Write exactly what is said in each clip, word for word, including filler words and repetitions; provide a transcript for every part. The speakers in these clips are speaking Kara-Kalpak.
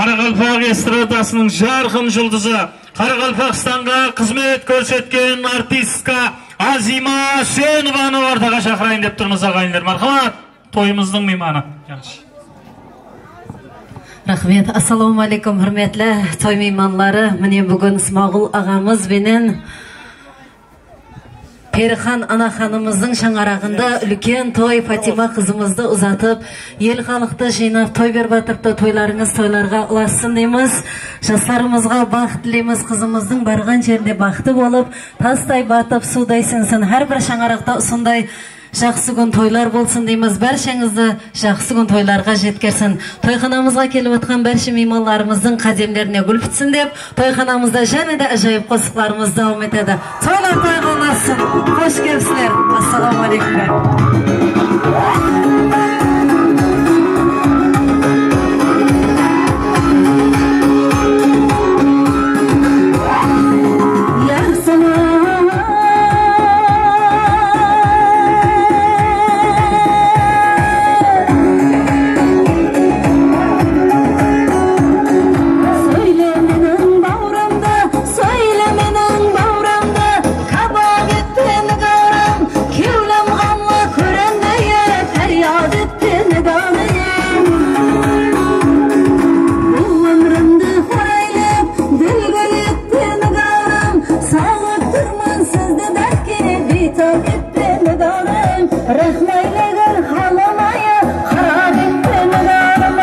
Qaraqalpaq estradasınıń jarqın juldızı, Qaraqalpaqstanǵa xızmet kórsetken artistka Azima Úsenovanı ortaǵa shaqırayın dep turmız, aǵayinler. Marhamat, toyımızdıń miymanı. Jaqsı. Raxmet. Assalawma áleykum, húrmetli toy miymanları. Mine, búgin Smagul aǵamız benen Perixan anaxanımızdıń shańaraǵında úlken toy, Fatima qızımızdı uzatıp, el-xalıqtı jıynap, toy berip atırıptı. Toylarıńız toylarǵa ulassın deymiz. Jaslarımızǵa baxıt tileymiz. Qızımızdıń barǵan jerinde baxıtı bolıp, tastay batıp, suwday sińsin. Hár bir shańaraqta usınday jaqsı kún toylar bolsın deymiz. Bársheńizdi jaqsı kún toylarǵa jetkersin. Toyxanamızǵa kelip atqan bárshe miymanlarımızdıń qádemlerine gúl pitsin dep, toyxanamızda jáne de ájayıp qosıqlarımız dawam etedi. Toylar toyǵa ulasın. Xosh kelipsizler. Assalawma áleykum. Yaqshıma. Sóyle meniń bawrımdı, sóyle meniń bawrımdı, kabap etpe nigarım, kewlim ǵamlı kórindi, fáryad etpe nigarım. Bul ómirimdi qoraylıp, dúlgil etpe nigarım, saǵıp turman sizdi dártke, biytap etpe nigarım. Raxmaylegir halımayı, xarap etpe nigarım.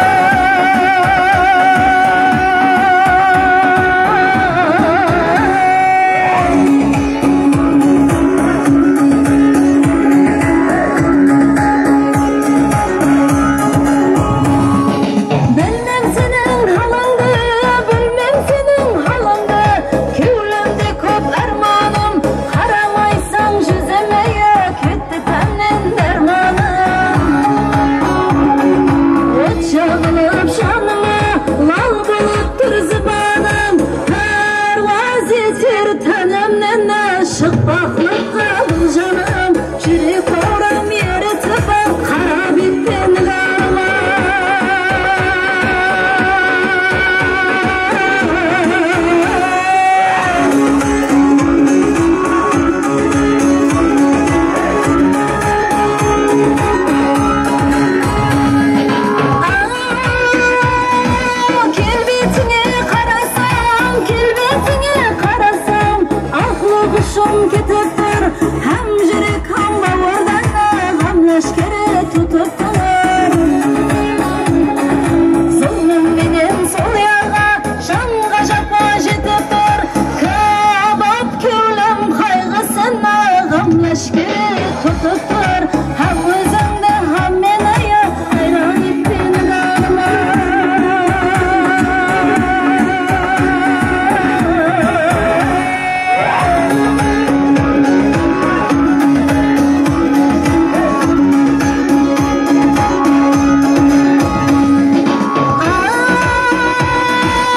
Bilmem seniń halıńdı, bilmem seniń halıńdı, kewlimde kóp ármanım, qaramaysań júzime, ketti tánnen dármanım. Ot jaǵılıp janıma, lal bolıp tur zıbanım, párwaz eter tánimnen, shıqpaqlıqqa bul janım. Júrek bawrım eritip aq, qara betpen ǵama. Aw, kelbetińe qarasam, kelbetińe qarasam, aqlıq ushım ketip tur, hám júrek Hám bawırdańa ǵam láshkeri tutıp tur. Zulmım menen sol yarǵa, janǵa japa jetip tur. Kabap kewlim qayǵısına ǵam láshkeri tutıp tur. Hám ózińdi, hám meni hayran etpen ǵarma.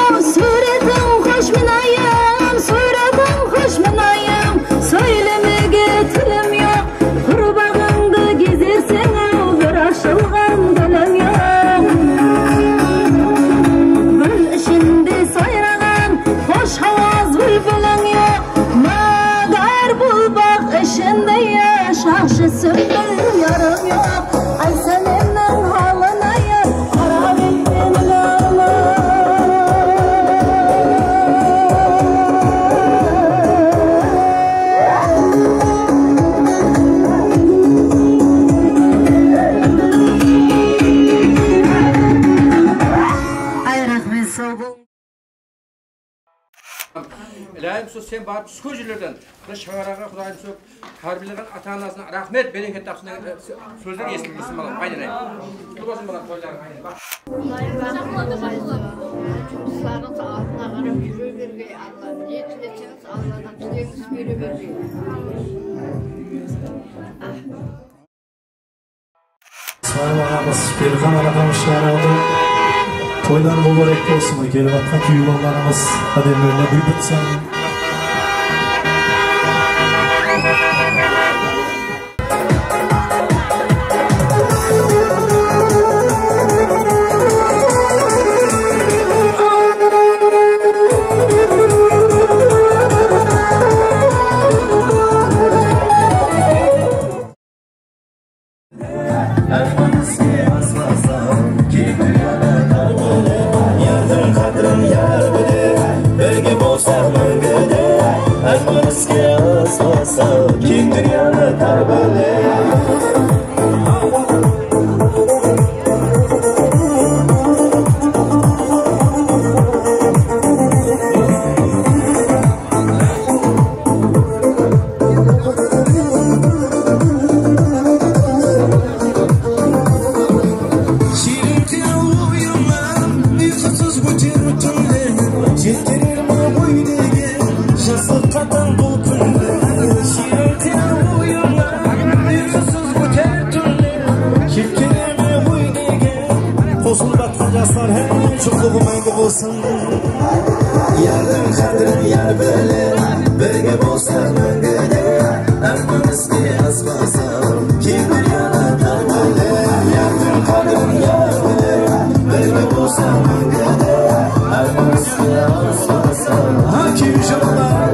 Aw, súwretiń xosh mınayım, súwretiń xosh mınayım, sóylemege tilim joq. Qurbaǵıńdı gezerseń-aw, bir ashılǵan gúliń joq. Gúl ishinde sayraǵan xosh hawaz búlbiliń joq. Magar bul baǵ ishinde shashı súmbil yarıń joq. Aysa meniń halın-ay, qara betpen ǵarma. Ay, raxmet, saw bol. Ilayım, sol sen barıp túsken jerlerden bir shańaraǵa Qudayım sol tárbiyelengen ata-anasına raxmet, bereket tapsın degen, e, sózler esitilsin, balam, aylanayın. Qutlı bolsın, balam, toylarıń, aylanayın. Jumıslarıńız aldına qarap júre bergey, Alla. Ne tileseńiz, Alladan tilegińiz bere bergey. Ismayıl aǵamız, Pelixan aǵamız shıǵarıldı. Toylar múbárek bolsın, kelip atqan kúyewbalalarımız qádemlerine gúl pitsin. Keń dúnyanı tar bile. Shiyrenkey oyınlar, uyqısız óter túnler. Jetkerer me boy degen, jaslıqqa tań bul kúnler. Shiyrenkey oyınlar, uyqısız óter túnler. Jetkerer me boy degen, qosılıp atqan jaslar hámme juqlıǵı máńgi bolsın. Yardıń qádirin yar biler, birge bolsaq máńgide. Árpimiz de asbasa, kiyimler yana tar biler. Yardıń qádirin yar biler, birge bolsaq máńgide. Árpimiz de asbasa. Ha, kiyim jamalar.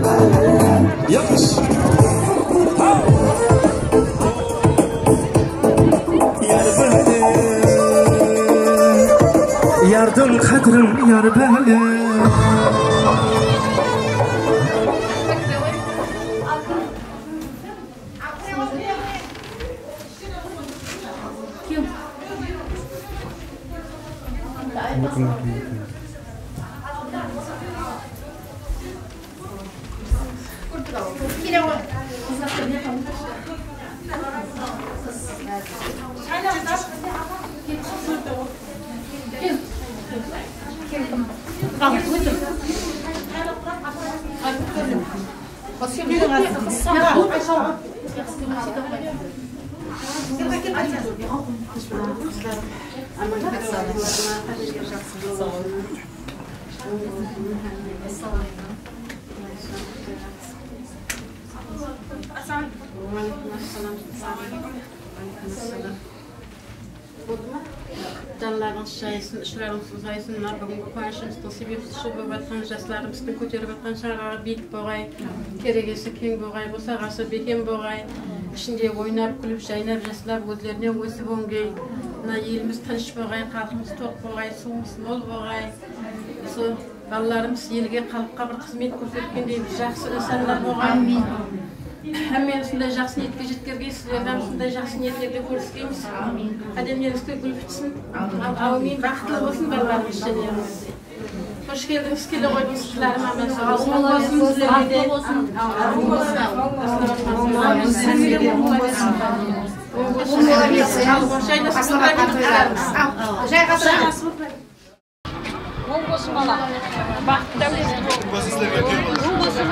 Yaqshı. Ha. Yar bile, yardıń qádirin yar bile. Janlarıńız jaysın, ushlarıńız uzaysın. Mına búgingi quwanıshımızdıń sebepshisi bolıp atqan jaslarımızdıń kóterip atqan shańaraǵı biyik bolǵay, keregesi keń bolǵay, bosaǵası bekem bolǵay, ishinde oynap, kúlip, jaynap, jaslap, ózlerinen ósip óngey. Mına elimiz tınısh bolǵay, xalqımız toq bolǵay, suwımız mol bolǵay. Usı balalarımız elge, xalıqqa bir xızmet kórsetkendey bir jaqsı insanlar bolǵay. Ámin. Hámmeni usınday jaqsı niyetke jetkergey, sizlerden usınday jaqsı niyetlerge kóriskeymiz. Ámin. Qádemlerińizge gúl pitsin. Ámin. Baxıtlı bolsın balalarımız jáne. Xosh keldińiz, kele ǵoyıńız, qızlarım, aman saw bolsın. Baxıtlı bolsın, sizlerge de. Baxıtlı bolsın. Jaylasıp otırıń. Jay qatırıń. Oń bolsın, bala. Baxıtlı dáwletli bol. Oń bolsın.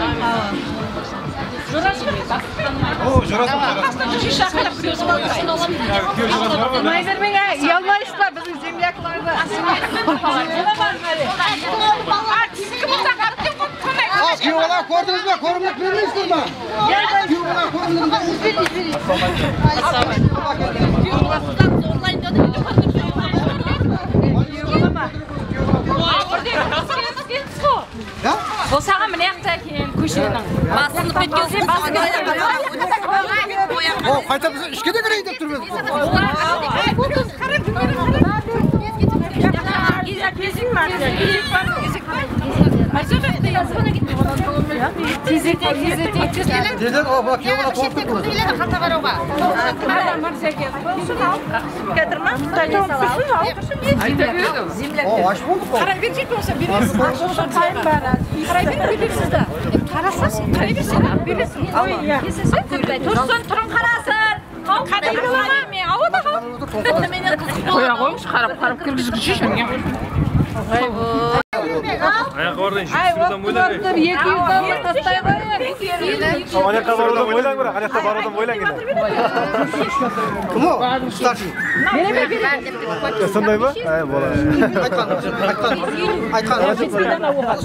Jorasın. O, jorasın, jorasın. Qastan júz shaqırıp kúyewshiń. Ya, kúyew jorası bar ǵoy. May bermeń, ay, uyalmaysız ba biziń zemlyaklardı? Al, kúyew bala, kórdińiz be? Kórinip bermeysizler ma? Kúyew bala, kórinip bermeysizler ma? Bosaǵan mine jaqta eken, kósheniń. Basılıp ketken. O, qayta biz ishke de kireyik dep turmız. Tezek, tezek, tezek. Deden, o, bak, yola toqtı. Qarta qarauǵa. Kiyatır ma? Ayta beredi. O, ash boldı. Qaray ber, jek bolsa beresiz. Qaray ber, beresiz da. Qarasa, qaray berse, beresiz. Turсын, turın qarasın. Qaray ber, awa da. Qoya qoyıńız, qarap, qarap kirgizgisi shıń. Ayaqqa barıń, eki júz dollar oylań. Al, ayaqqa barıwdan oylań, biraq, ayaqqa barıwdan oylań endi. Kim o? Starshий. Sonday ma? Ay, boladı. Aytqan, aytqan, aytqan.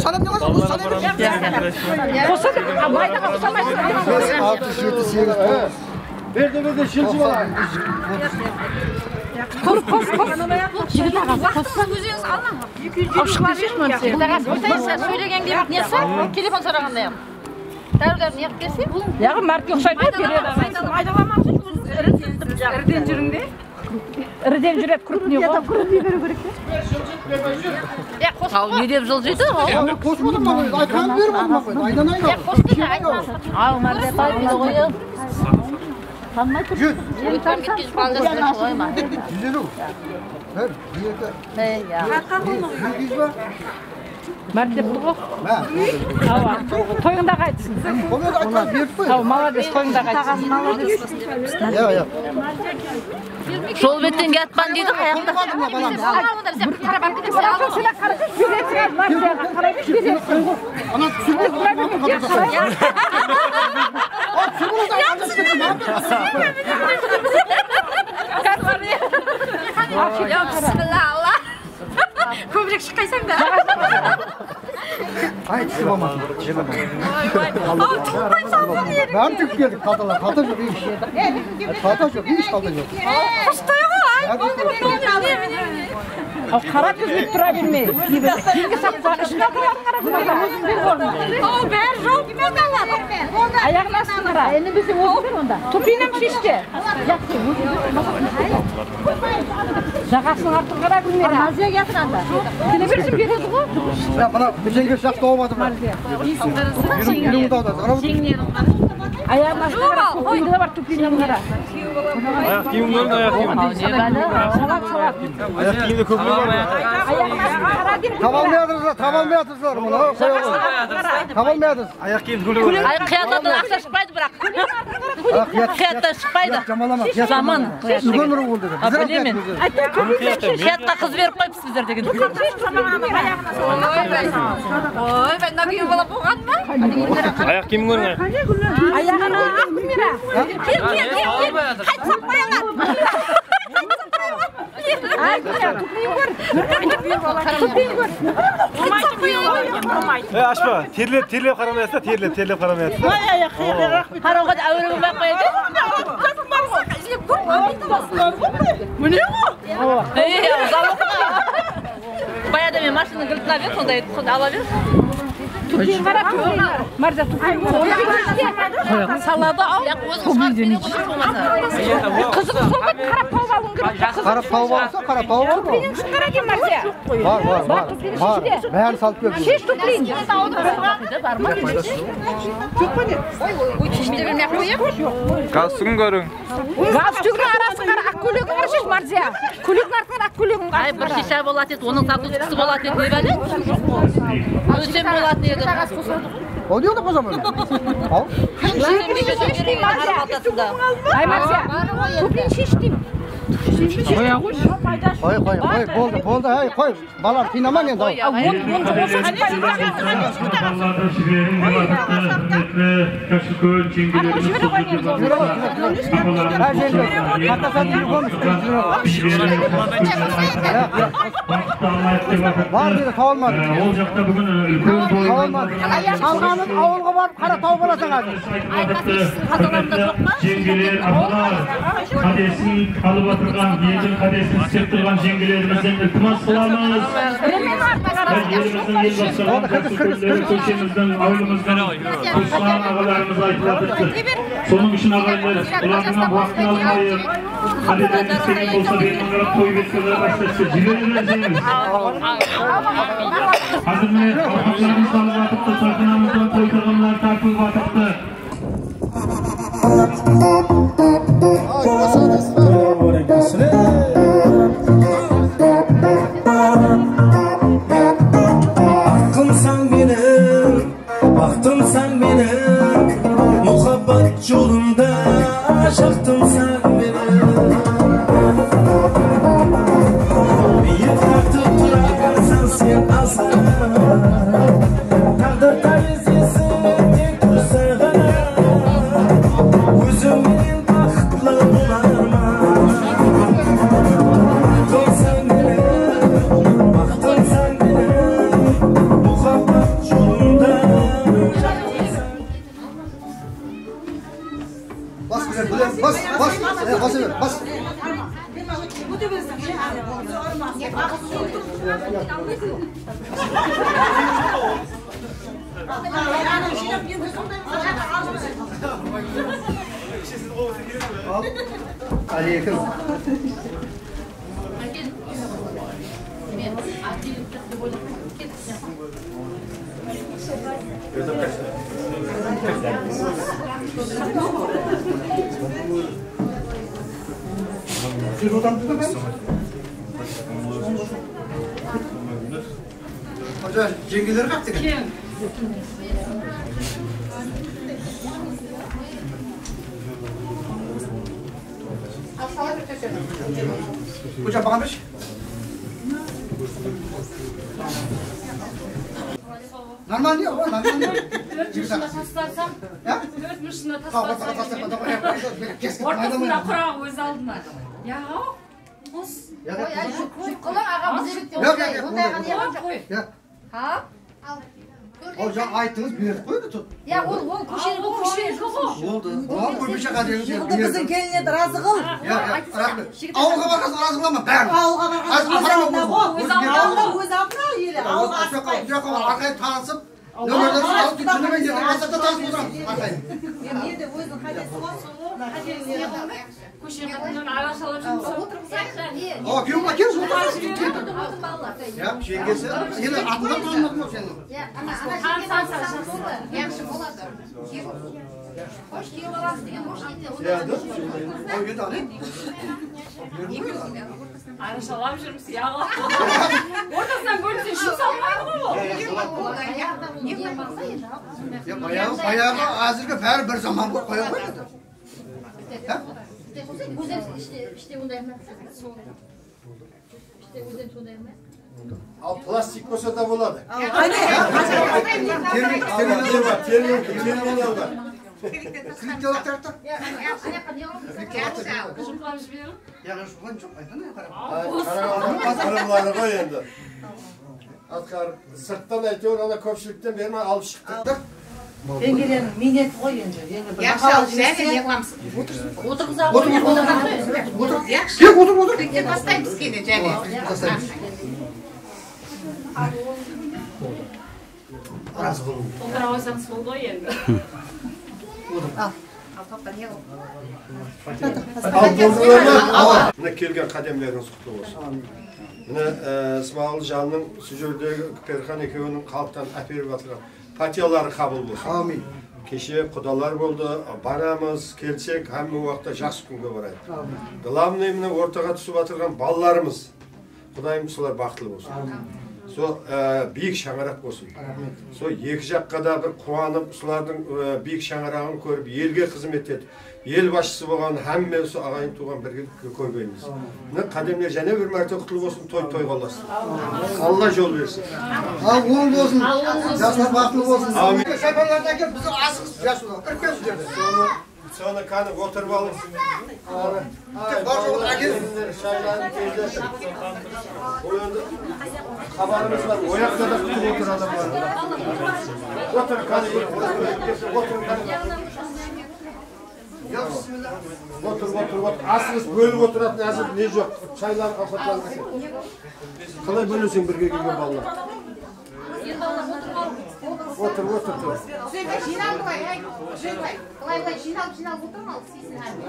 Salam ne qılsın? Salam. Qosa, a, maydaǵa uqsamaysız. Bes, altı, jeti, segiz, toǵız. Berde, berde, shilshi bala. Qos, qos, qos. Jigit aǵa, qos. Ózińiz alıń. Alıp shıǵıp ketseyiz mına. Jigit aǵa, óteyinshi, sóylegende bir nesi, telefon soraǵanda ham. Dárewler ne qılıp berse? Yaǵı mártke uqsaydı ǵoy, beredi. Maydalamaq ushın ózińiz iriden júriń de. Iriden júredi, krupnıy ǵoy. Krupnıy beriw kerek pe? Al, ne dep jıljıydı? Al. Aytqanın berip atırman ǵoy. Aydan aydan. Al, Márziya, tanımaydı ǵoy. Júz. Júz eliw. Bir, eki. Ey, ya. Júz ba? Mártep ǵo. Awa. Toyıńda qaytsın. Awa, malades, toyıńda qaytsın. Ya, ya. Jol betten kiyatpan deydi, qayaqta. Ana, túsirip. Ya, bismillah, Allah. Kóbirek shıqqaysań da. Ay, tisi bolmasın. Oy, oy. Al, tıqpay salsın eri. Bárin tıqıp keldik, qaltalar, qalta joq, hesh. Qalta joq, hesh qalta joq. Qustay ǵoy, ay, boldı, boldı, mine, mine, mine. Al, qara kózlep tura berme. Keyingi saptaǵı ishine qaltaların qara kózlep. Al, bári joq, mine, qaltalar. Ayaǵın astın qara. Endi biz de otır onda. Tupinam sheshti. Jaǵasınıń artın qara, Gúlmira. Márziya kiyatır anda. Kele bersin, beredi ǵo. Ya, mına, bir jenge shaq tawıp atır. Márziya. Ayaǵın astına qara, tupingi de bar, tupingi qara. Ayaq kiyim kóriń, ayaq kiyim. Ayaq kiyimde kóplik bar. Ayaǵın astına qara, Gúlmira. Taba almay atırmız, taba almay atırmız. Taba almay atırmız. Ayaq kiyim kóplik bar. Ay, qıyatlardan aqsha shıqpaydı, biraq. Qıyattan shıqpaydı. Jamanlama, qıyat jaman. Úlken urıw boldı. A, bilemen. Qıyatqa qız berip qoyıpsız bizler degen. Oy, oy, mına kúyeu bala bolǵan ba? Ayaq kiyimin kóriń, ayaq. Ayaǵına aq, Gúlmira. Kel, kel, kel, kel. Qaytsaq qoyalar. Ay, Gúlmira, tupingi kór. Tupingi kór. Ey, ashpa, terlep, terlep qaramayasız da, terlep, terlep qaramayasız da. Ay, ay, ay, raxmet. Qarawǵa da áwere bolmay-aq qoyadı. Mine ǵo. Ey, Bayada men mashinanıń giltin alıp edim, sonday edi, sonday ala ber. Tupin qara, tupin. Márziya, tupin qara. Saladı-aw. Qızıq, sol ǵoy, qarap tawıp alıwıń kerek. Qarap tawıp alsa, qarap tawıp al. Tupin ushın qara, Márziya. Bar, bar, bar. Bar. Bárin salıp berdim. Shesh tupin. Galstukın kóriń. Galstukın arasın qara, aq kólegin qara, shesh, Márziya. Kólegin arasın qara, aq kólegin. Ay, bir shisha boladı edi, onıń zakúskisi boladı edi, ne bále? Ótsem boladı edi. Ol jerde qosaman. Al. Ay, Márziya, tupin shesh deyim. Qoya qoyshı. Qoy, qoy, qoy, boldı, boldı, ay, qoy. Balam, qıynamang endi, al. Balalardı jiberiń dep atırıptı, húrmetli Kashkul jeńgelerimiz, qız júrtlerimiz, apalarımız, qoshnılarımız, jiberiń dep atırıptı. Waqıttı almayıq dep atırıptı. Bar dedi, tawa almadı. Ol jaqta búgin úlken toy. Tawa almadı. Qalǵanın awılǵa barıp qara tawıp alasań házir. Aytıp atırıptı, húrmetli jeńgeler, apalar, qádesin alıp atırǵan, eldiń qádesin islep turǵan jeńgelerimizden iltimas qılamız. Elimizdiń el basqarǵan jaqsı kúnleri kóshemizdiń, awılımızdıń qosıǵan aǵalarımız aytıp atırıptı. Sonıń ushın, aǵayinler, bulardıń hám waqtın almayıq. Qádelerin islegen bolsa, berman qarap qoyıp etkenler basqashı jibere berseńiz. Házir mine awqatlarımız salıp atırıptı, saxnamızdan toy taǵamları tartılıp atırıptı. Aqımsań meniń, baxtımsań meniń, muhabbat jolında jaqtımsań meniń. Miyik tartıp turarsań sen azǵana, táǵdir tárezisi teń tursa ǵana, ózim menen baxıtlı bolarman. Baxtımsań meniń, baxtımsań meniń, muhabbat jolında. Bas, bas, bas, bas, bas. Aleykum. Hoca, jeńgeler qaptı eken. Hoca, maǵan bershi. Нормально, ǵoy, нормально. Tórt mıshına taslarsam, ya? Tórt mıshına taslarsam, ortasında quraǵı óz aldına. Ya, bos. Qoy, ay, júk, júk qılıń, aǵa, bizde bitti. Yoq, yoq, yoq, onday, onday. Qoy, qoy. Yoq. Ha? Al. Ol jańa ayttıńız, berip qoydı tut. Ya, ol, ol kóshede, ol kóshede joq ol. Boldı. Oǵan kópeshe qáderi. Jigitdi biziń kelinedi, razı qıl. Ya, ya, raxmet. Awılǵa barǵan soń razı qılaman, bárin. Awılǵa barǵan soń, aparaman, ózi aldı, ózi aldı, ele. Awılǵa asıqpay. Arqayın tanısıp, nomerlerdi alıp, túnime erteń WhatsAppta tanısıp otıramız. Arqayın. Endi óziniń qádesi bar, sol qádesi. Kóshe qatınnan arashalap júrmeseń. Awa, kúyew bala, kel, otır. Ya, jeńgesi, endi atında tanımadım seni. Yaqshı boladı. Xosh, kúyew balası degen xosh deydi. Ya, dur. Qoy, endi alayın. Arashalap júrmisiz, ya? Ortasınan bólse, júk salmaydı ǵoy ol. Ya, bayaǵı, bayaǵı, házirgi bári bir zaman bolıp qoya qoymadı. Al, plastik bolsa da boladı. Áne. Termik, termik. Termik, termik, termik. Klipte baq, tarttı. Klipte baq, tarttı. Juwıplap jiberiń. Ya, juwılǵan joq, aytqanday qarap. Ay, qaraǵan qırımları ǵoy endi. Atqarıp, sırttan, áytewir, ana kópshilikten bermey alıp shıqtıq. Jeńgelerdiń miyneti ǵoy endi. Endi bir maqalat júrse, ne qılamız? Otırǵıza qoy. Otır, otır. Yaqshı. Kel, otır, otır. Bitta baslaymız kene, jáne. Baslaymız. Razı bolıń. Otıra qoysańız boldı ǵoy endi. Otır. Al. Al, toqta, ne qıl? Al, boldı. Mine, kelgen qádemlerińiz qutlı bolsın. Ámin. Mine, e, Ismagil Jannıń, usı jerdegi Perxan ekewiniń xalıqtan áperip atırǵan pátiyaları qabıl bolsın. Ámin. Keshe qudalar boldı, baramız, kelsek, hámme waqıtta jaqsı kúnge barayıq. Ámin. Glavnıy, mine, ortaǵa túsip atırǵan balalarımız. Qudayım, usılar baxıtlı bolsın. Ámin. Sol, e, biyik shańaraq bolsın. Raxmet. Sol eki jaqqa da bir quwanıp, usılardıń, e, biyik shańaraǵın kórip, elge xızmet etip, el basshısı bolǵan hámme usı aǵayin tuwǵan birgelikke kóbeyimiz. Ámin. Mine, qádemler jáne bir márte qutlı bolsın, toy toyǵa ulasın. Ámin. Alla jol bersin. Al, oń bolsın. Al, oń bolsın. Jaslar baxıtlı bolsın. Ámin. Shapanlardı ákel, bizler asıǵız, jas ular. Kirip kelsin jerde. Sonı Sonı qáne, otırıp alıń. Bar joǵın ákel. Shaylardı tezletip. Bul endi xabarımız bar. Oyaqta da kútip otır adamlar. Otır, qáne, otır, qáne. Otır, otır, otır. Asıǵız, bólip otıratın házir ne joq. Shaylar, awqatlar ákel. Qalay bóleseń birge kelgen balalar? Otır, otır, tur. Júzelbay, jıynalıń bılay, áy, Júzelbay. Bılay, bılay, jıynalıp, jıynalıp otırıń al, isleysiń házir.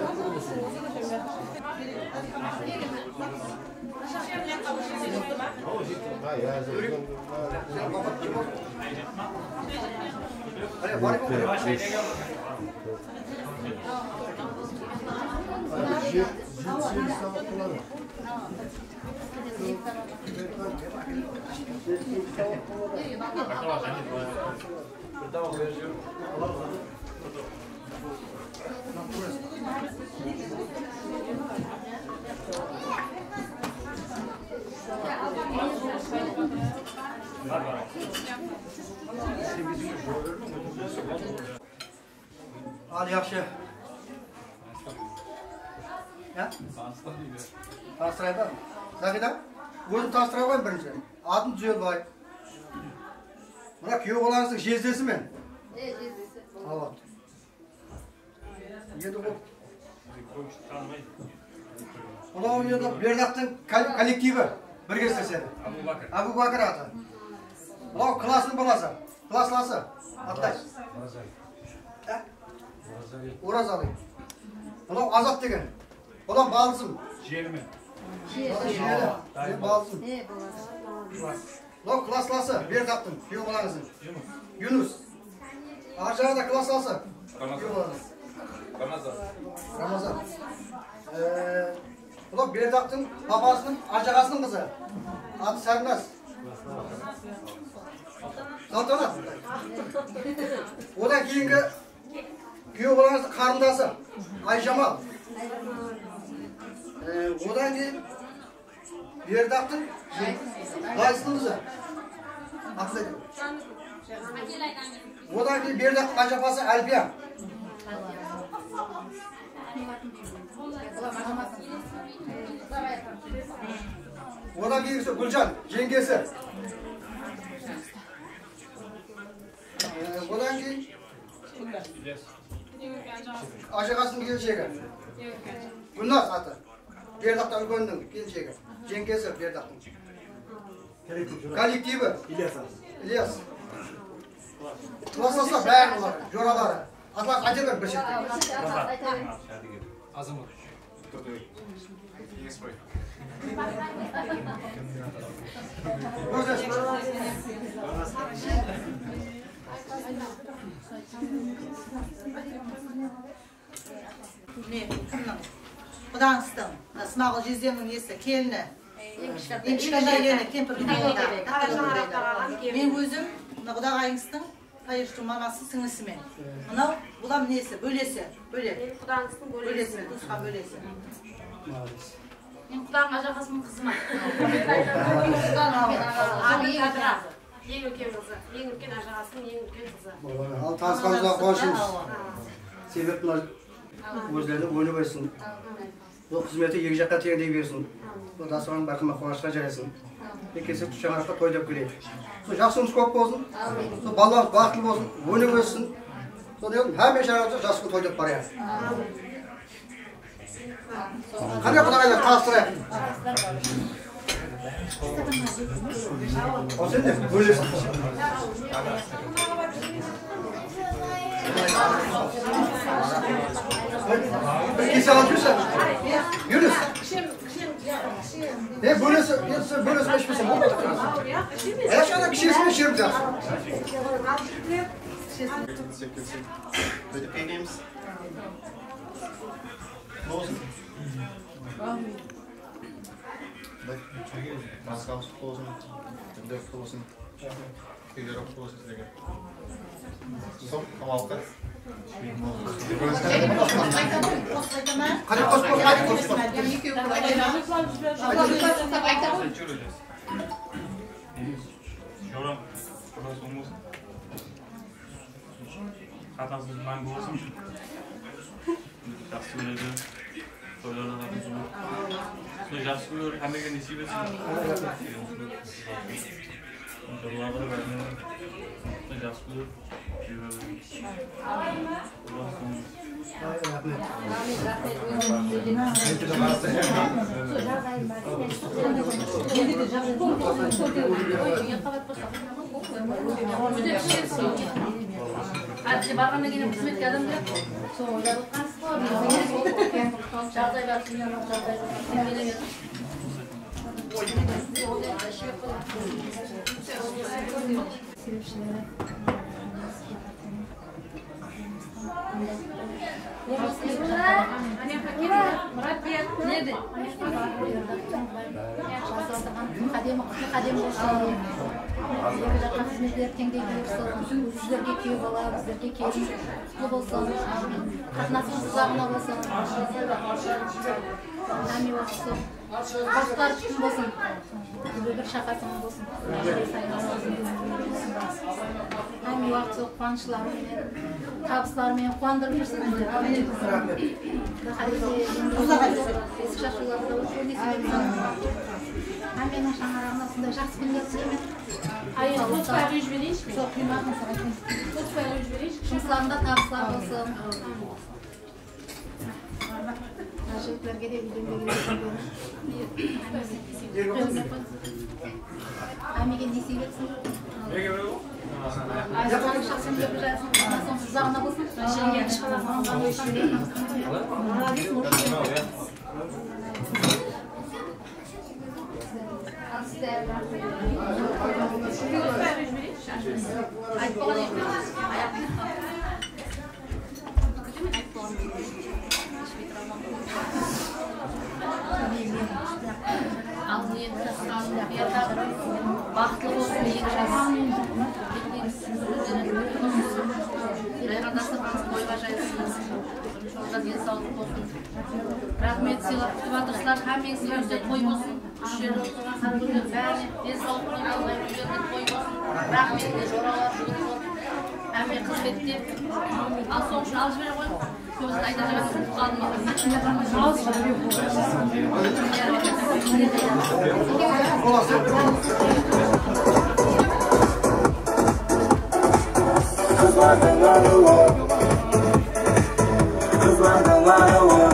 Al, yaqshı. Ya? Tanıstırayın ba? Zahida, ózin tanıstıra qoyayın birinshi. Atım Dúzelbay. Mına kúyew balańızdıń jezdesi men. E, jezdesi. Awa. Endi bul. Mınaw endi Berdaqtıń kol-, kollektivi birge islesedi. Ábubakir. Ábubakir atı. Mınaw klastıń balası. Klaslası. Atay. Orazali. Orazali. Mınaw Azat degen. Bular balısım. Jiyenimen. Jiyeni. Jiyeni. Balısım. E, balası. Mınaw klasslası, Berdaqtıń kúyew balańızdıń. Yunus. Arjaǵıda klasslası. Ramazan. Kúyew balańız. Ramazan. Ramazan. Ee, Bul Berdaqtıń papasınıń ájaǵasınıń qızı. Atı Sárnaz. Saltanat. Odan keyingi kúyew balańızdıń qarındası Ayjamal. Ee, odan keyin Berdaqtıń dayısınıń qızı. Atın ayt. Odan keyin Berdaqtıń ájapası Álpiya. Odan keyingisi Gúljan, jeńgesi. Ee, odan keyin ájaǵasınıń kelinshegi. Gúlnaz atı. Berdaqtan úlkenniń kelinshegi. Jeńgesi Berdaqtıń. Kollektivi. İlyas. İlyas. Klasslasa bári olar, joraları. Atlar aytıp bir shetten. Azamat. Mine, kimniń? Qudańızdıń, mına Smagul jezdemniń nesi, kelini. Eń kishkentay kelini, kempir. Men ózim, mına qudaǵayıńızdıń Tayırshıń maması sińlisi men. Mınaw, bulam nesi, bólesi, bóle. Qudańızdıń bólesi. Bólesi, tuwısqan bólesi. Males. Men qudań ájaǵasınıń qızıman. Eń úlken qızı, eń úlken ájaǵasınıń eń úlken qızı. Al, tanısqanımızǵa quwanıshımız. Sebebi mına ózleri de ónip óssin. Bul xızmeti eki jaqqa teńdey bersin. Bul dasturxan bárhama quwanıshqa jarasın. Eki esek shańaraqqa toy dep keleyik. Sol jaqsıwımız kóp bolsın. Sol balalarımız baxıtlı bolsın, ónip óssin. Sonday qılıp hámme shańaraqta jaqsı toy dep barayıq. Qáne, qudaǵaylar, tanıstırayıq. Al sen de bólesiń. Bir kese alıp júrsen. Yunus. E, bólesi, bólesi ishpeseń, bolmadı. Ayaqshana kishesine ishirip jaqsı. Qáytip kiyinemiz. Bolsın. Maskawız qutlı bolsın, dindegi qutlı bolsın, kúyleri qutlı bolsın sizlerge. Sol, amalqı. Qáne qosıp, qosıp, qáne qosıp. Joram, joram soń bolsın. Qatnasıńız máńgi bolsın. Jaqsı kóredi. Toylarda qatnasıńız. Usınday jaqsı kúnler hámmege nesiyp etsin. Jaqsı kúnler. Júdá pishiresiz. Házir barǵannan keyin xızmetke adam kiredi. Sol oylap otırasız ǵoy. Jaǵday bar, jaǵday bar. Qádemi qutlı qádem bolsın. Eki jaqqa xızmetler teńdey buyırsın. Sizlerge kúyew bala, bizlerge kelin qutlı bolsın. Qatnasıńız uzaq bolsın. Hámme waqıt sol baxıtları pútin bolsın. Bizde bir shaqasıńız bolsın. Hámme waqıt sol quwanıshları menen, tabısları menen quwandırıp júrsin. Esik shashıwlarında ótkew nesiyp etsin. Hámmeniń shańaraǵına usınday jaqsı kúnler tileymen. Ayol, qosıp ayırıp jibereyinshi. Sol qıymaǵın sol aytayın. Qosıp ayırıp jibereyinshi. Jumıslarında tabıslar bolsın. Jigitlerge de úylenbege de. Hámmege nesiyp etsin. Uzaq bolsın. Baxıtlı bolsın, eki jas. Jayǵan dasturxanıńız toyǵa jayılsın. Jolda densawlıq bolsın. Raxmet, sıylap kútip atırsızlar. Hámmeńizge ústet toy bolsın. Úsh jerde otırǵan xanımlar bárine densawlıq, úylerinde toy bolsın. Raxmet, joralar, jigitler. Hámme xızmette. Al, soń ushın alıp jibere ǵoy. Kóbisini aytatuǵın unıtıp qaldım. Qızlardıń arıwı, qızlardıń arıwı.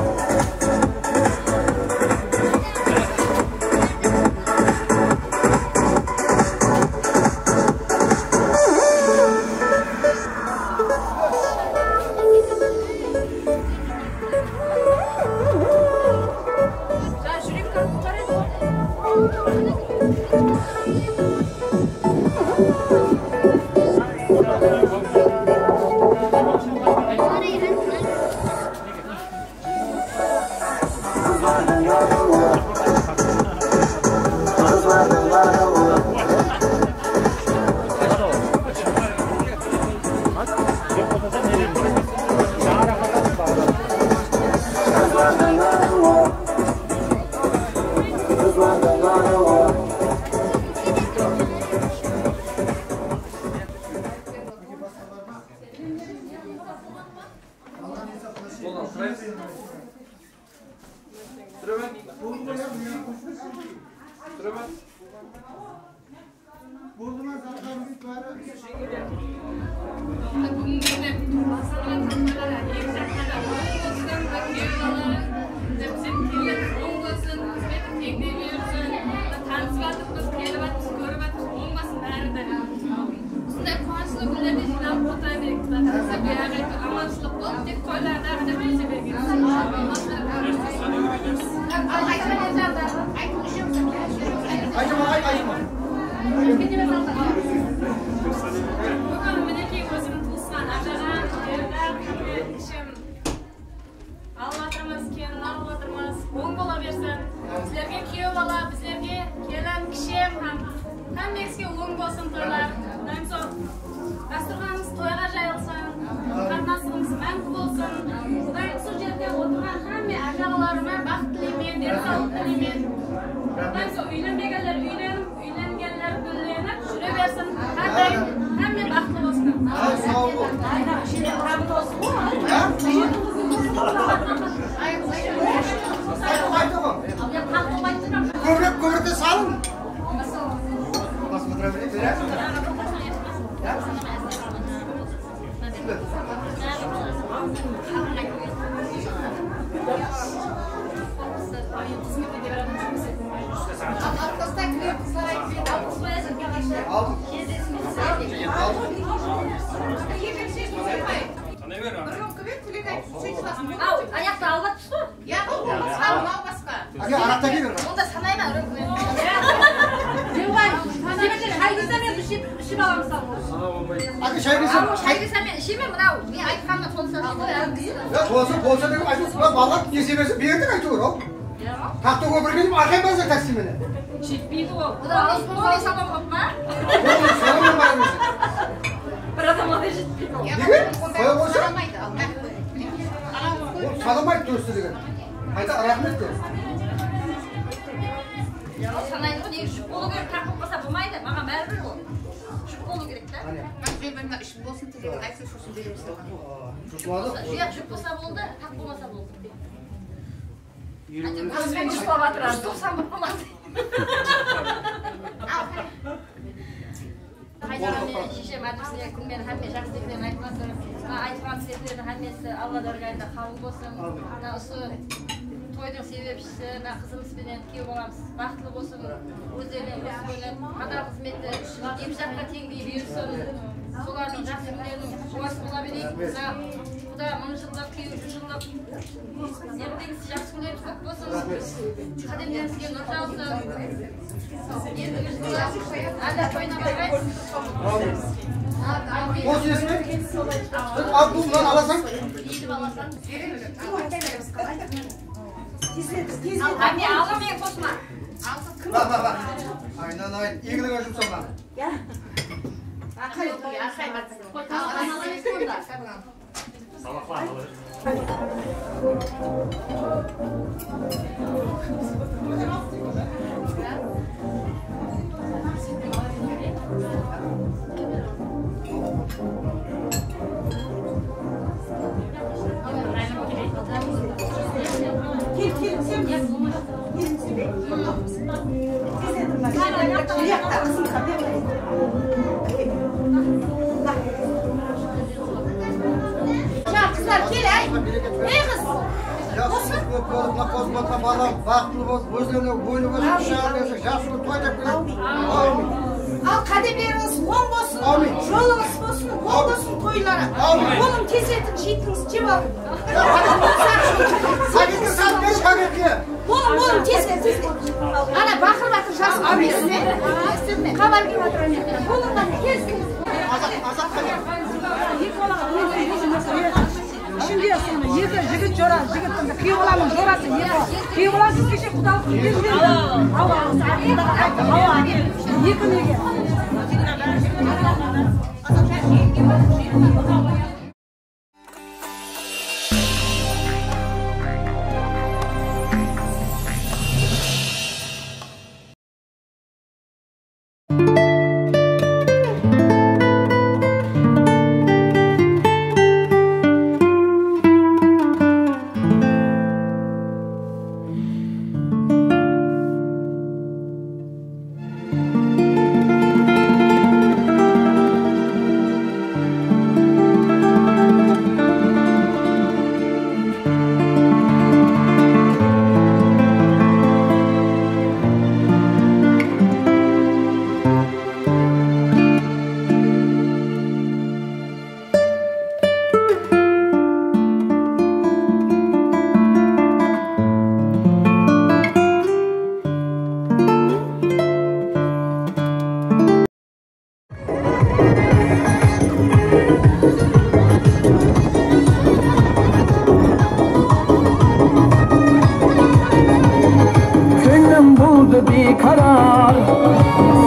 Búgingi kúnde basqarǵan taqları eki jaqqa da oń bolsın, kúyewbalalar, bizden kelgen oń bolsın, xızmeti teńdey bersin. Tanısıp atırmız, kelip atırmız, kórip atırmız, oń bolsın bári de. Usınday quwanıshlı kúnlerde jıynalıp otıra bereyik. Bizde bayaǵı aytıp, amanshılıq bolıp, tek toylarda ǵana kóre bergen. Aytıma, ayt, aytıma. Búgin minekey, ózim tuwısqan ájaǵam, Erdaq, ishim. Alıp atırmız, kelin alıp atırmız. Oń bola bersin. Sizlerge kúyew bala, bizlerge kelin, kishem hám hámmeńizge oń bolsın toylar. Qudayım sol dasturxanıńız toyǵa jayılsın. Qatnasıǵımız máńgi bolsın. Qudayım sol jerde otırǵan hámme ájaǵalarıma baxıt tileymen, densawlıq tileymen. Qudayım sol úylenbegenler úylenip, úylengenler gúllenip júre bersin. Hár dayım hámme baxıtlı bolsın. Ay, saw bol. Kóbirek, kóbirek salıń. Basıp otıra bereyik, ya? Ya? Al, ayaqtı alıp attırsız ǵoy. Ya, bul basqa, mınaw basqa. Aka, araqta kiydir. Onda sanayma, rökmen. Dewbay, sen de shay quysam, men iship, iship alamız. Aka, shay quysam. Al, shay quysam, men isheymen, mınaw. Men aytqanıma tolısa. Ya, bolsa, bolsa dep aytıp, mına balalar ese berse, berdik, áytewir, al. Taxta kópirge dep arqayın barsa taksi menen. Jetpeydi ol. Quda, al, sol salam qop pa? Ol salam barmız. Bir adamǵa da jetpeydi ol. Nege? Qoya qoysa? Ol sanamaydı, túriste degen. Ayta, raxmet de. Ya, ol sanaydı ǵoy, nege júp bolıw kerek, taq bolıp qalsa bolmaydı. Maǵan báribir ol. Júp bolıw kerek ta. Áne. Mına júp bolsın, tizligin aytsın, sosın beremiz saǵan. Júp bolsa, júp bolsa boldı, taq bolmasa boldı. Áytewir, kózbeń juslap atır. Júz toqsan bolıp qalmadı. Qaytadan meniń sheshem, ájemsine kún menen hámme jaqsı tileklerin aytıp atır. Mına aytqan tileklerdiń hámmesi Alla dárgayında qabıl bolsın. Mına usı toydıń sebepshisi, mına qızımız benen kúyew balamız baxıtlı bolsın. Ózlerine qosıp oynap, hadal xızmeti eki jaqqa teńdey buyırsın. Solardıń jaqsı kúnleriniń gúwası bola bereyik. Mına quda mıń jıllıq, kúyew júz jıllıq. Erteńgisi jaqsı kúnlerińiz kóp bolsın. Qádemlerińizge nur jawsın. Endi Qos esme? Abdullan alasań? Áne, alaman qosma. Ba, ba, ba. Aynanayın, iygiligińe jumsama. Ya. Aqay, aqay. Kel, kel, sen. Ja, qızlar, kel, áy. Ey, qız. Jaqsı kóp bolıp, mına qosıp atqan balalarımız baxıtlı bolıp, ózlerine óli bolsın, úsh jaǵın bersin, jaqsı bolıp toy dep keledi. Áwmiyn. Al, qádemlerińiz oń bolsın, jolıńız bolsın, oń bolsın toyları. Áwmiyn. Olıń, tezletiń, jeytińiz, jep alıń. Saǵetke salıp ber, saǵetke. Bolıń, bolıń, tezle, tezle. Ana, baqırıp atır, jasım, bilmeysiz be? Xabar kelip atır, áne. Bolıń, qáne, keliń. Ishinde sonı eki jigit jora, jigit, kúyew balanıń jorası eki. Kúyew balan siz keshe qudalıq bergen. Awa, awa, awa. Eki nege? Kónglim boldı biykarar,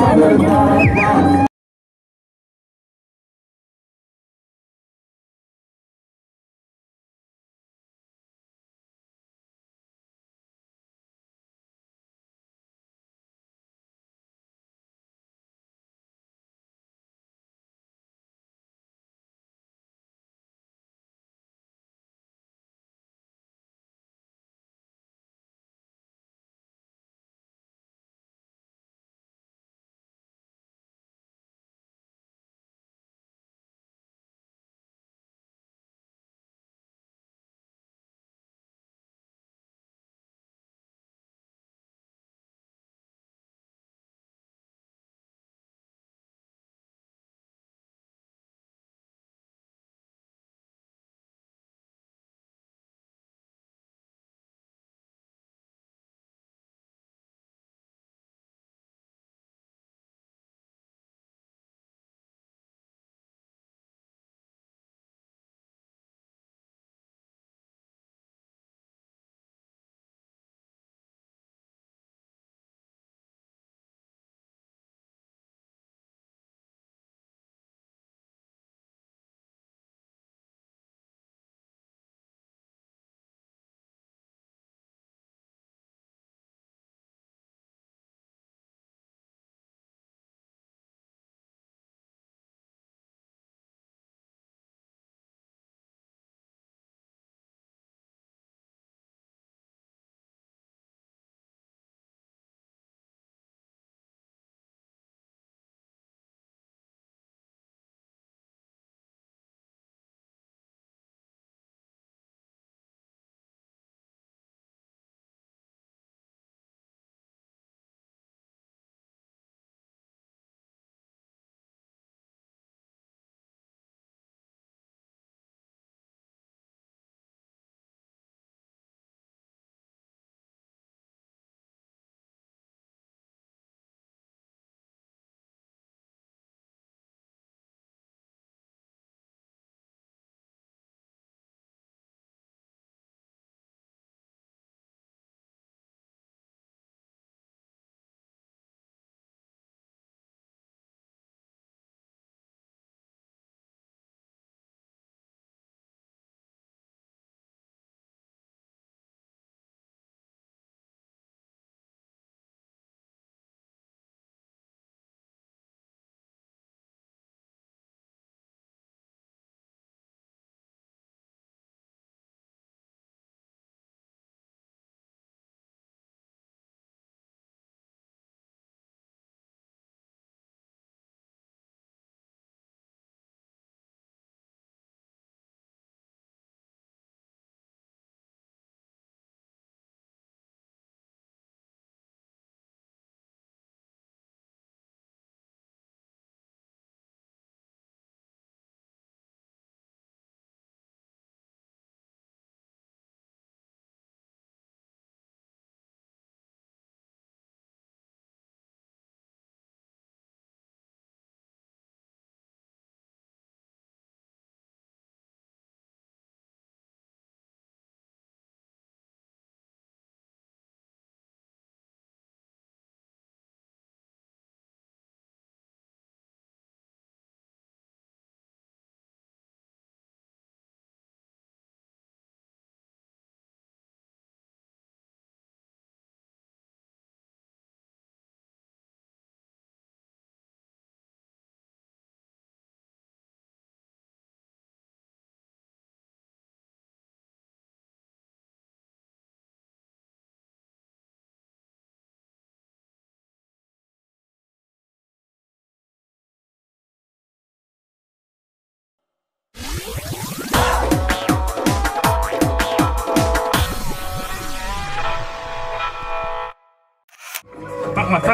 sabır taratpaz.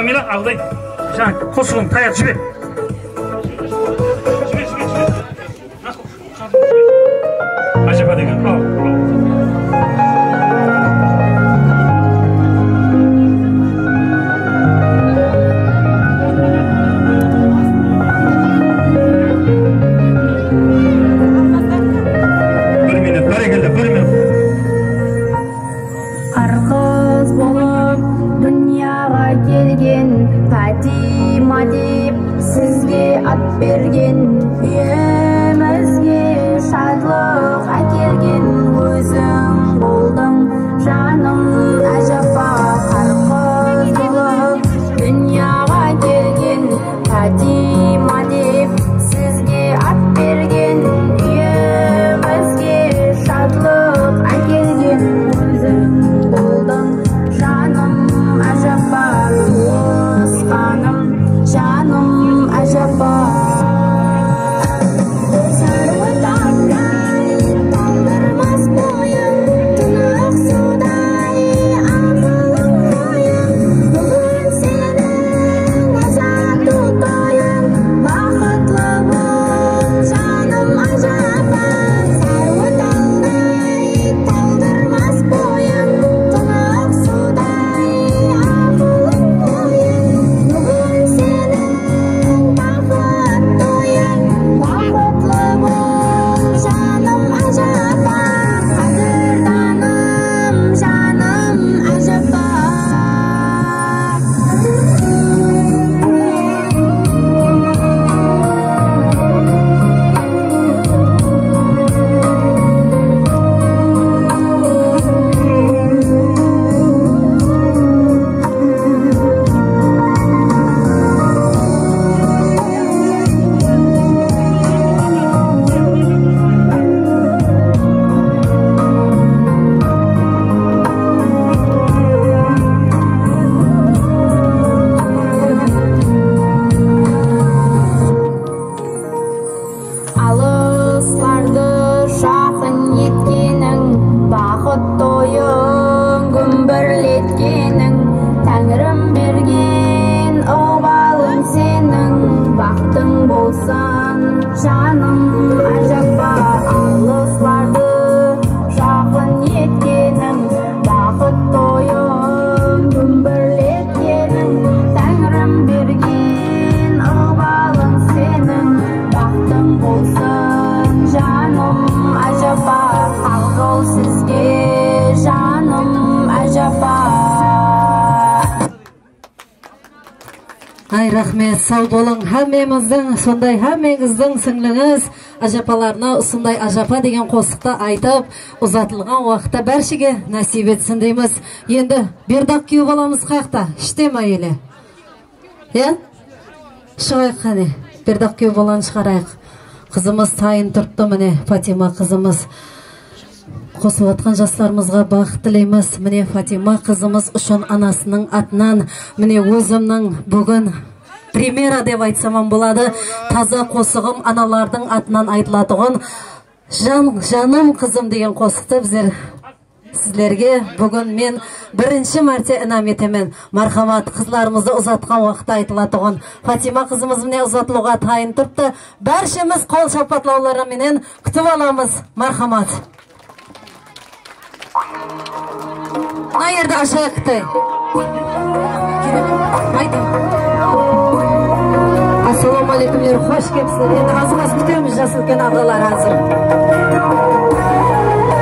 Mine, alday. Jańa qosıǵın tayar jiber. Jiber, jiber, jiber. Ájapa degen, al, al. Bir minut, bárekella, bir minut. Qırqız bolıp dúnyaǵa kelgen Pátima dep sizge at bergen, úyimizge shadlıq ákelgen óziń boldıń, janım ájapa. Qırqız bolıp dúnyaǵa kelgen Pátima dep sizge at bergen, úyimizge shadlıq ákelgen óziń boldıń, janım ájapa. Tuwısqanım, janım ájapa. Sarı tawday tawdırmas boyıń, tınıq suwday aqılıń oyıń. Búgin seniń uzatı toyıń, baxıtlı bol, janım ájapa. Sarı tawday tawdırmas boyıń, tınıq suwday aqılıń oyıń. Búgin seniń baxıt toyıń, baxıtlı bol, janım ájapa, qádirdanım, janım ájapa. Alıslardı jaqın etkeniń, baxıt toyın gúmbirletkeniń, Táńrim bergen ıǵbalıń seniń, baxtıń bolsın, janım ájapa. Alıslardı jaqın etkeniń, baxıt toyın gúmbirlet keniń, Táńrim bergen ıǵbalıń seniń, baxtıń bolsın, janım ájapa, aq jol sizge, janım ájapa. Ay, raxmet, saw bolıń. Hámmemizdiń, sonday hámmeńizdiń sińlińiz ájapalarına usınday ájapa degen qosıqtı aytıp, uzatılǵan waqıtta bárshege násiyp etsin deymiz. Endi Berdaq kúyew balamız qayaqta? Ishte ma ele? Ya? Shıǵayıq qáne. Berdaq kúyew balanı shıǵarayıq. Qızımız tayın turıptı, mine, Fatima qızımız. Qosılıp atqan jaslarımızǵa baxıt tileymiz. Mine, Fatima qızımız ushın anasınıń atınan, mine, ózimniń búgin premyera dep aytsam hám boladı. Taza qosıǵım, analardıń atınan aytılatuǵın Jan, janım qızım degen qosıqtı bizler sizlerge búgin men birinshi márte inam etemen. Marhamat, qızlarımızdı uzatqan waqıtta aytılatuǵın Fatima qızımız mine uzatılıwǵa tayın turıptı. Bárshemiz qol shapatlawları menen kútip alamız. Marhamat. Mına jerdi ashayıq, Qıtay. Aytıń. Assalawma áleykumler, xosh kelipsizler. Endi azıq-az kútemiz, jas úlken aǵalar házir.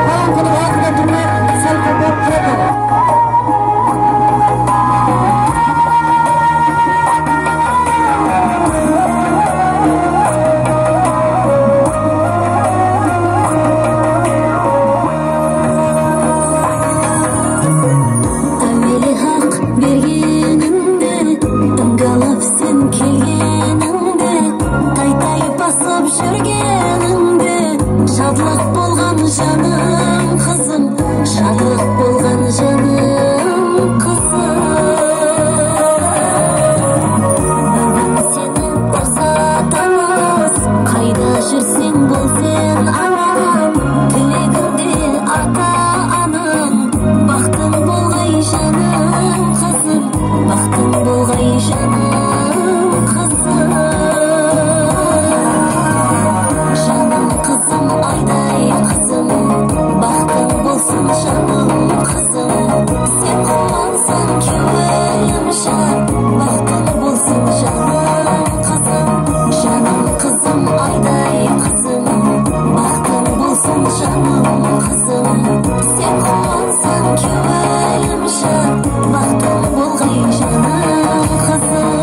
Qalampıdıń altında turmayıq, sál qoltırıp turıp alayıq. Áweli haq bergenińdi, ıńgalap sen kelgenińdi, tay-tay basıp júrgenińdi, shadlıq bolǵan janım qızım, shadlıq bolǵan Qızım, janım qızım, ayday qızım, baxtıń bolsın, janım qızım. Sen quwansań, kewlim shad, baxtıń bolǵay, janım qızım.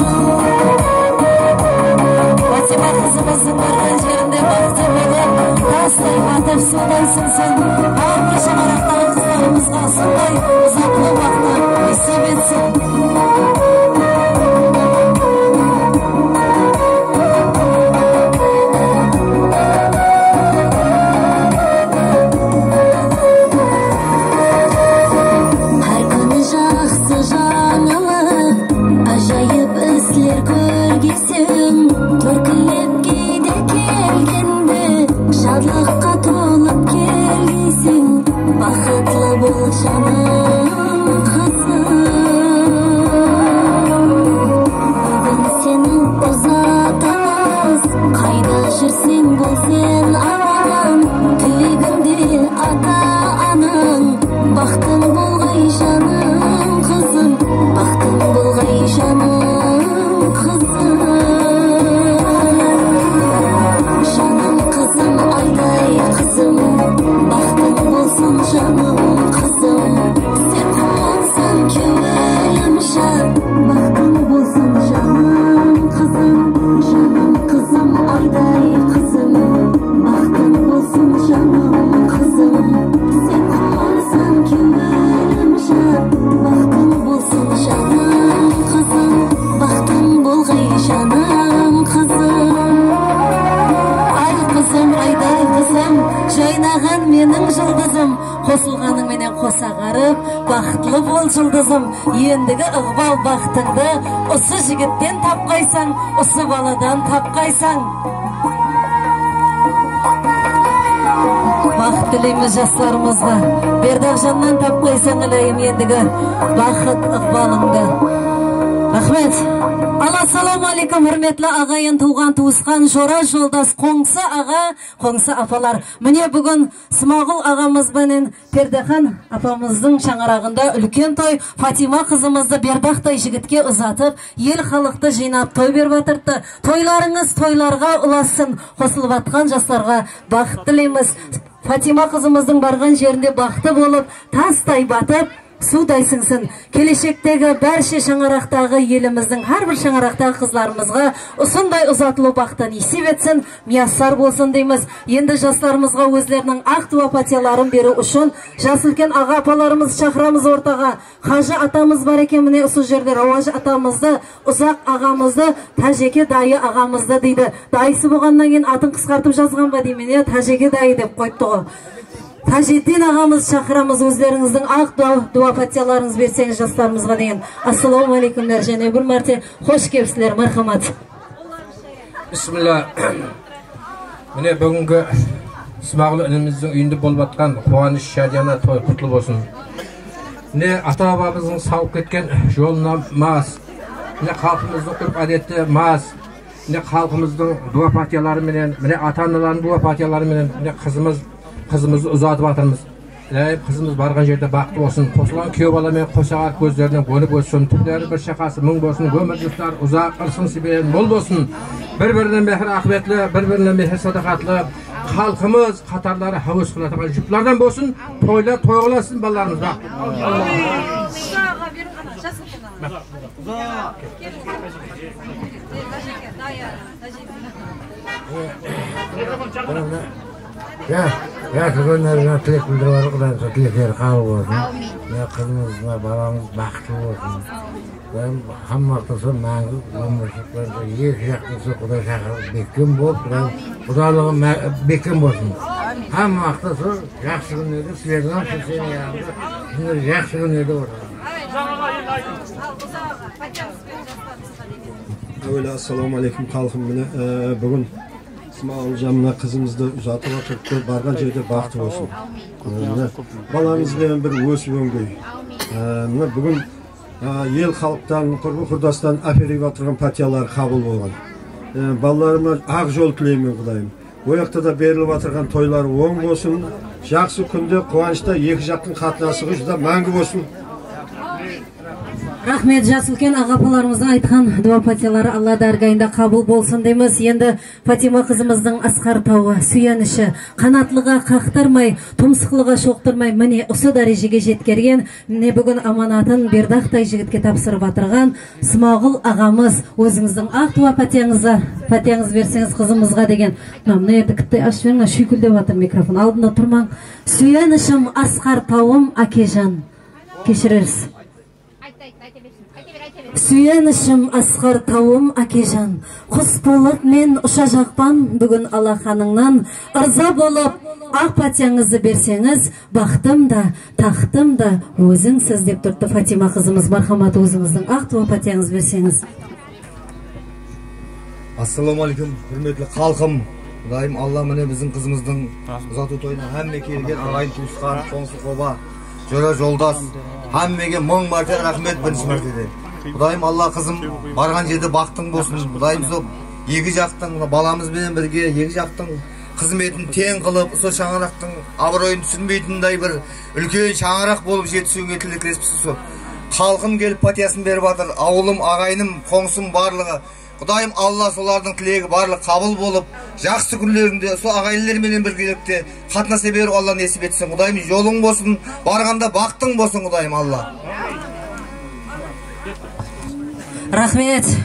Fatima qızımızdıń barǵan jerinde baxtı bolıp, tastay batıp, suwday sińsin. Hár bir shańaraqtaǵı qızlarımızǵa usınday uzaqlı baxtı nesip etsin. Hár kúni jaqsı jańalıq, ájayıp isler kórgeseń, tórkilep keyde kelgende, shadlıqqa tolıp kelgeyseń, baxıtlı bol, janım qızım. Búgin seni uzatamız, qayda júrseń bol sen aman, tilegimde ata-anań, baxtıń bolǵay, janım qızım, baxtıń bolǵay, janım qızım. Janım qızım, ayday qızım, baxtıń bolsın, janım qızım. Sen quwansań, kewlim shad, baxtıń bolsın, janım qızım. Janım qızım, ayday qızım, baxtıń bolsın, janım qızım. Sen quwansań, kewlim shad, baxtıń bolsın, janım qızım, baxtıń bolǵay, janım qızım. Ay qızım, ayday qızım, jaynaǵan meniń juldızım. Qosılǵanıń menen qosa aǵarıp, baxıtlı bol, juldızım. Endigi ıǵbal baxtıńdı usı jigitten tapqaysań, usı baladan tapqaysań. Baxıt tileymiz jaslarımızǵa. Berdaq jannan tapqaysań, ilayım, endigi baxıt ıǵbalıńdı. Raxmet. Al, assalawma áleykum, húrmetli aǵayin, tuwǵan-tuwısqan, jora-joldas, qońsı aǵa, qońsı apalar. Mine, búgin Smagul aǵamız benen Perdexan apamızdıń shańaraǵında úlken toy. Fatima qızımızdı Berdaqtay jigitke uzatıp, el-xalıqtı jıynap toy berip atırıptı. Toylarıńız toylarǵa ulassın. Qosılıp atqan jaslarǵa baxıt tileymiz. Fatima qızımızdıń barǵan jerinde baxtı bolıp, tastay batıp, suwday sińsin. Keleshektegi bárshe shańaraqtaǵı, elimizdiń hár bir shańaraqtaǵı qızlarımızǵa usınday uzatılıw baxtı nesip etsin, miyassar bolsın deymiz. Endi jaslarımızǵa ózleriniń aq duwa-pátiyaların beriw ushın jas úlken aǵa-apalarımızdı shaqıramız ortaǵa. Hajı atamız bar eken, mine, usı jerde Rawajı atamızdı, Uzaq aǵamızdı, Tájeke dayı aǵamızdı deydi. Dayısı bolǵannan keyin atın qısqartıp jazǵan ba deymen, ya, Tájeke dayı dep qoyıptı ǵo. Tájeddin aǵamızdı shaqıramız, ózlerińizdiń aq duwa, duwa-pátiyalarıńızdı berseńiz jaslarımızǵa degen. Assalawma áleykumler, jáne bir márte xosh kelipsizler, márhamat. Bismillah. Mine, búgingi Smagul inimizdiń úyinde bolıp atqan quwanısh, shádiyana toy qutlı bolsın. Mine, ata-babamızdıń salıp ketken jolına mas, mine, xalqımızdıń úrp-ádeti mas, mine, xalqımızdıń duwa-pátiyaları menen, mine, ata-analardıń duwa-pátiyaları menen, mine, qızımız, qızımızdı uzatıp atırmız. Ilayım, qızımız barǵan jerde baxıtlı bolsın. Qosılǵan kúyew bala menen qosa aǵarıp, kózlerinen kómip óssin. Túpleri bir, shaqası mıń bolsın. Ómir jıllar uzaq, ırısqısı benen mol bolsın. Bir-birine mehir-aqıbetli, bir-birine mehir-sadaqatlı. Xalqımız qatarları háwes qılatuǵın juplardan bolsın. Toylar toy qılasın, balalarımız. Raxmet. Ya, yaxshi kúnlerine tilek bildirip atır, Qudayım sol tilekleri qabıl bolsın. Áwmin. Ya, qızımız, mına balamız baxıtlı bolsın. Qudayım, hámme waqıtta sol máńgi ómirshekten sol eki jaqtıń sol Quday shaqırıp bekkem bolıp, Qudayım, qudaylıǵı má-, bekkem bolsın. Áwmin. Hámme waqıtta sol jaqsı kúnlerde sizlerdiń hám sol seniń yanıńda shunday jaqsı kúnlerde bolsın. Áwele, assalawma áleykum, xalqım. Mine, e, búgin Smaguljan mına qızımızdı uzatıp atırıptı, barǵan jerde baxtı bolsın. E, mine, balańız benen bir ósip óngey. E, mine, búgin, e, el-xalıqtan, qurbı-qurdastan áperip atırǵan pátiyalar qabıl bolǵan. E, balalarıma aq jol tileymen, Qudayım. O jaqta da berilip atırǵan toylar oń bolsın. Jaqsı kúnde, quwanıshta eki jaqtıń qatnasıǵı júdá máńgi bolsın. Raxmet, jas úlken aǵa-apalarımızdıń aytqan dua-pátiyaları Alla dárgayında qabıl bolsın deymiz. Endi Fatima qızımızdıń asqar tawı, súyenishi, qanatlıǵa qaqtırmay, tumsıqlıǵa shoqtırmay, mine, usı dárejege jetkergen, mine, búgin amanatın Berdaqtay jigitke tapsırıp atırǵan Smawǵıl aǵamız, ózińizdiń aq tuwa pátiyańızdı, pátiyańızdı berseńiz qızımızǵa degen. Mına, mına jerde kittey ashıp jibermeń, shúykildep atır mikrofon. Aldında turmań. Súyenishim asqar tawım, ákejan. Keshirersiz. Súyenishim asqar tawım, ákejan. Qus bolıp men ushajaqpan búgin alaxanıńnan. Irza bolıp, aq pátiyańızdı berseńiz, baxtım da, taxtım da ózińsiz, dep turıptı Fatima qızımız. Marhamat, ózińizdiń aq tuwa pátiyańızdı berseńiz. Assalawma áleykum, húrmetli xalqım. Qudayım Alla mine biziń qızımızdıń uzatıw toyına hámme kelgen aǵayin tuwısqan, qońsı qoba, jora joldas, hámmege mıń márte raxmet birinshi mártede. Qudayım Alla qızım barǵan jerde baxtıń bolsın. Qudayım sol eki jaqtıń, mına balamız benen birge eki jaqtıń xızmetin teń qılıp, usı shańaraqtıń abıroyın túsinbeytindey bir úlken shańaraq bolıp jetisiwińe tileklespis usı. Xalqım kelip pátiyasın berip atır, awılım, aǵayınım, qońsım barlıǵı. Qudayım Alla solardıń tilegi barlıq qabıl bolıp, jaqsı kúnlerinde usı aǵayinler menen birgelikte qatnasa berip Alla nesip etsin. Qudayım jolıń bolsın, barǵanda baxtıń bolsın, Qudayım Alla. Raxmet.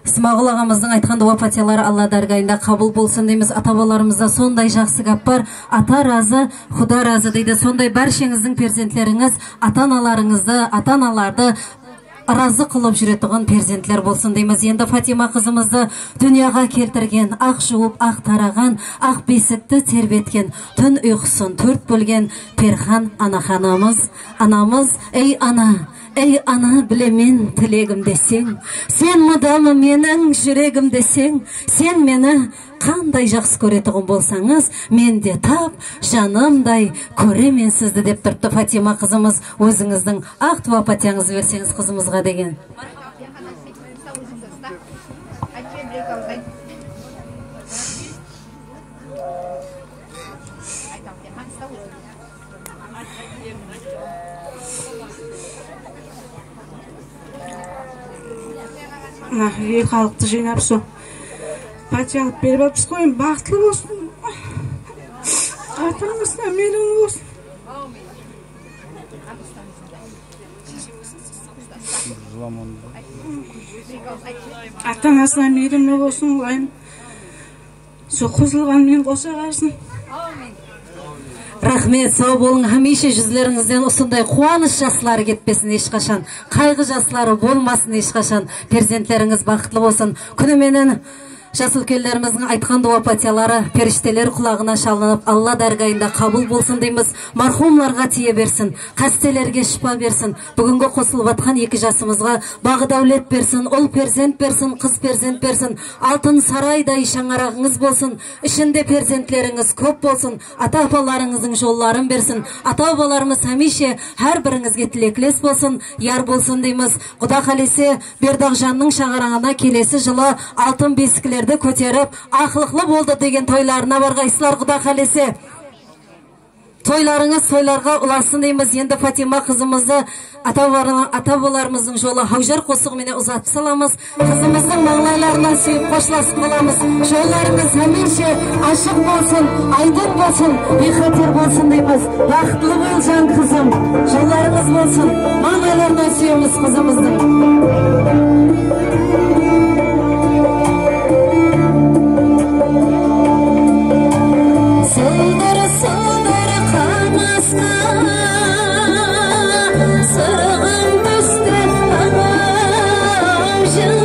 Smawǵıl aǵamızdıń aytqan duwa pátiyaları Alla dárgayında qabıl bolsın deymiz. Ata-babalarımızda sonday jaqsı gáp bar. Ata razı, Quda razı deydi. Sonday bársheńizdiń perzentlerińiz ata-analarıńızdı, ata-analardı razı qılıp júretuǵın perzentler bolsın deymiz. Endi Fatima qızımızdı dúnyaǵa keltirgen, aq juwıp, aq taraǵan, aq besikti terbetken, tún uyqısın tórt bólgen Perxan anaxanamız, anamız, ey ana, ey ana, bilemen tilegimde sen, sen mudamı meniń júregimdeseń, sen meni qanday jaqsı kóretuǵın bolsańız, men de tap janımday kóremen sizdi, dep turıptı Fatima qızımız. Ózińizdiń aq tuwa pátiyańızdı berseńiz qızımızǵa degen. Mına, el xalıqtı jıynap, sol pátiya alıp berip atırmız ǵoy, endi baxıtlı bolsın. Ata-anasına meyirli bolsın. Ata-anasına meyirli bolsın, Qudayım. Sol qosılǵanımen qosa qalsın. Raxmet, saw bolıń. Hámiyshe júzlerińizden usınday quwanısh jasları ketpesin hesh qashan. Qayǵı jasları bolmasın hesh qashan. Perzentlerińiz baxıtlı bolsın. Kúni menen jas úlkenlerimizdiń aytqan duwa pátiyaları perishteler qulaǵına shalınıp, Alla dárgayında qabıl bolsın deymiz. Marhumlarǵa tiye bersin, qástelerge shıpa bersin. Búgingi qosılıp atqan eki jasımızǵa baǵı-dáwlet bersin, ul perzent bersin, qız perzent bersin. Altın sarayday shańaraǵıńız bolsın, ishinde perzentlerińiz kóp bolsın. Ata-apalarıńızdıń jolların bersin. Ata-babalarımız hámiyshe hár birińizge tilekles bolsın, yar bolsın deymiz. Quda qálese, Berdaqjannıń shańaraǵına kelesi jılı altın besiklerdi kóterip, aqlıqlı boldı degen toylarına barǵaysızlar, Quda qálese. Toylarıńız toylarǵa ulasın deymiz. Endi Fatima qızımızdı ata-babalarına, ata-babalarımızdıń jolı Hawjar qosıǵı menen uzatıp salamız. Qızımızdıń mańlaylarınan súyip xoshlasıp qalamız. Jollarıńız hámiyshe ashıq bolsın, aydın bolsın, biyxater bolsın deymiz. Baxıtlı bolsın, qızım. Jollarıńız bolsın. Mańlaylarınan súyemiz qızımızdıń. Sıldır-sıldır qamasqa sırǵan tústi anaw jar.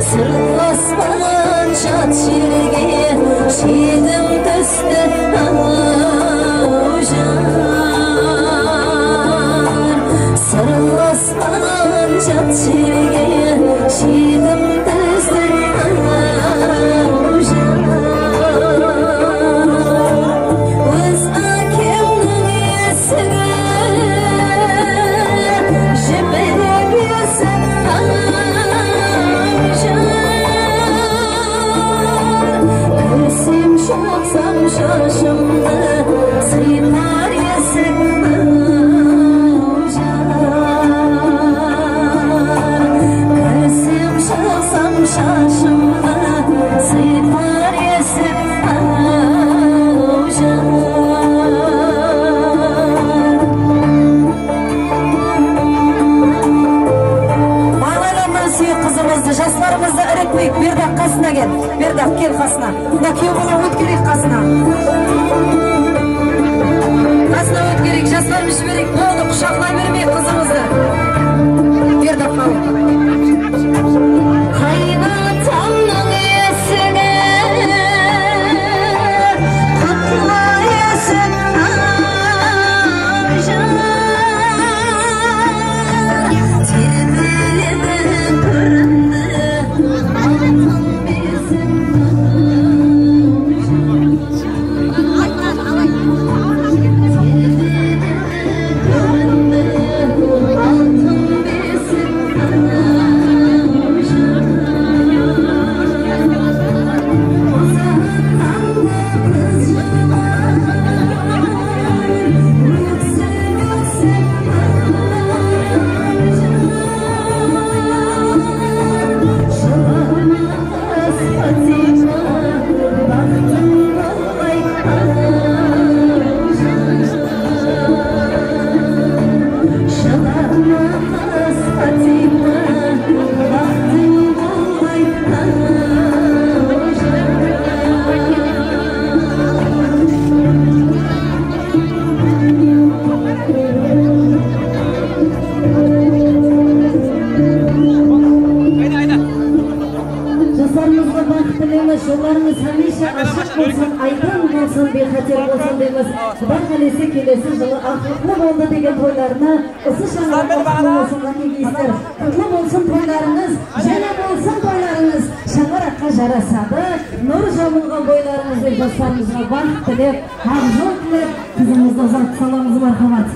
Sırlaspaǵan jat jerge shetim tústi anaw jar. Sırlas Sırlaspaǵan jat jerge shetim tústi anaw jar. Óz ákemniń esigi jibere bersin anaw jar. Kúrsem, jaqsam shashımdı sıypar esik anaw jar. Jaslarımızdı iretpeyik, Berdaq qasına kel. Berdaq, kel qasına. Mına kúyew bala ótkereyik qasına. Qasına ótkereyik, jaslarımız jibereyik. Boldı, qushaqlay bermeyik qızımızdı. Berdaq, al. Qaynatamnıń esige qutlı esik aja. Terbelenip kórindi. Jaslarımızǵa baxıt tileymiz, jollarıńız hámiyshe ashıq bolsın, aydın bolsın, biyqáter bolsın deymiz. Quday qálese, kelesi jılı aqlıqlı boldı degen toylarına usı shańaraqqa qutlı bolsınǵa kelgeysizler. Qutlı bolsın toylarıńız, jáne bolsın toylarıńız, shańaraqqa jarasadı, nur jawılǵan boylarıńız dep jaslarımızǵa baxıt tilep, aq jol tilep, qızımızdı uzatıp salamız, marhamat.